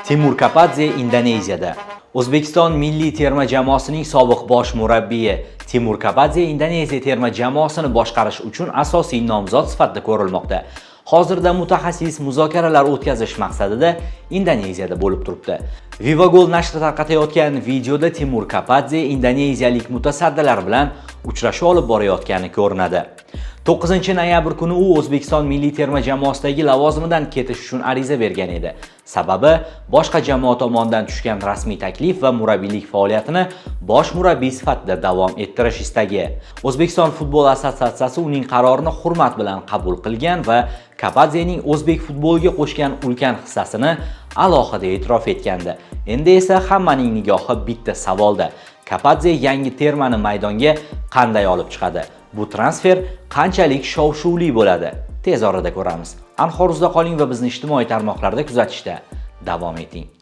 Timur Kapadze Indoneziyada. O'zbekiston milliy terma jamoasining sobiq bosh murabbiyi Timur Kapadze Indoneziya terma jamoasini boshqarish uchun asosiy nomzod sifatida ko'rilmoqda. Hozirda mutaxassis muzokaralar o'tkazish maqsadida Indoneziyada bo'lib turibdi. Vivagol nashri tarqatayotgan videoda Timur Kapadze indoneziyalik mutasaddilar bilan uchrashuv olib borayotgani ko'rinadi. 9 noyabr kuni u O'zbekiston milliy terma jamoasidagi lavozimidan ketish uchun ariza bergan edi. Sababi boshqa jamoa tomonidan tushgan rasmiy taklif va murabbiylik faoliyatini bosh murabbiy sifatida davom ettirish istagi. O'zbekiston futbol assotsiatsiyasi uning qarorini hurmat bilan qabul qilgan va Kapadzening o'zbek futboliga qo'shgan ulkan hissasini alohida e'tirof etgandi. Endi esa hammaning nigohi bitta savolda: Kapadze yangi termani maydonga qanday olib chiqadi? Bu transfer qanchalik shov-shuvli bo'ladi? Tez orada ko'ramiz. Anhor.uzda qoling va bizni ijtimoiy tarmoqlarda kuzatishda davom eting.